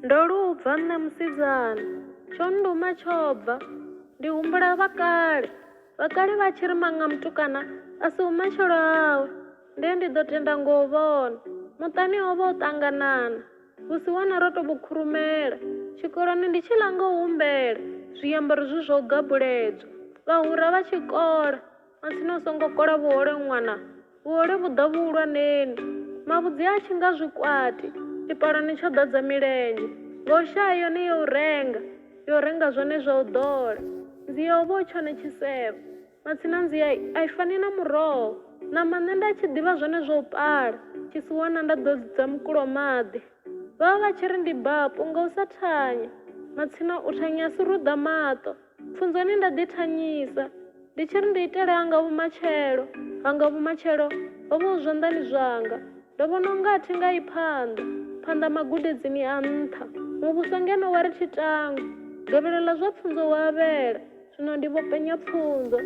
Ndo lu bva nṋe musidzana, tsho nnduma tsho bva. Ndi humbula vhakale, vhakale vha tshi ri maṅa mutukana a si vhumatshelo hawe. Nde ndi ḓo tenda ngo u vhona. Muṱani ho vha u ṱanganana, vhusiwana ro tou vhu khurumela. Tshikoloni ndi tshi ḽa nga u humbela, zwiambaro zwi zwa u gabuledzwa. Vhahura vha tshi kola, matsina u songo kola vhuhole ṅwana, vhuhole vhu ḓa vhuhulwaneni. Mavhudzi a tshi nga zwikwati, tshipaloni tsho ḓadza milenzhe. Nga u shaya yone yo u renga, yo renga zwone zwa u ḓola. Nzie ho vha hu tshone tshisevho, matsina nzie a i fani na muroho. Ṋama nṋe nda tshi ḓivha zwone zwa u pala, tshisiwana nda ḓodza mukulo maḓi. Vha vha vha tshi ri ndi bapu nga u sa thanya, matsina u thanya a si ruḓa maṱo. Pfunzoni nda ḓi thanyisa, ndi tshi ri ndi itele hanga vhumatshelo, hanga vhumatshelo ho vha hu zwanḓani zwanga. Ndo vhona unga a thi nga yi phanḓa, phanḓa magudedzini a nṱha. Muvhuso ngeno wa ri thi tangwi, gavhelo ḽa zwa pfunzo wo avhela, zwino ndi vho penya pfunzo.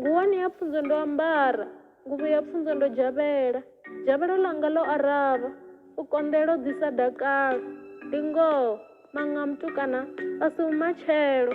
Nguwani ya pfunzo ndo ambara, nguvho ya pfunzo ndo dzhavhela. Dzhavhelo ḽanga ḽo aravha, u konḓela u ḓisa dakalo. Ndi ngoho, maṅa a mutukana a si vhumatshelo.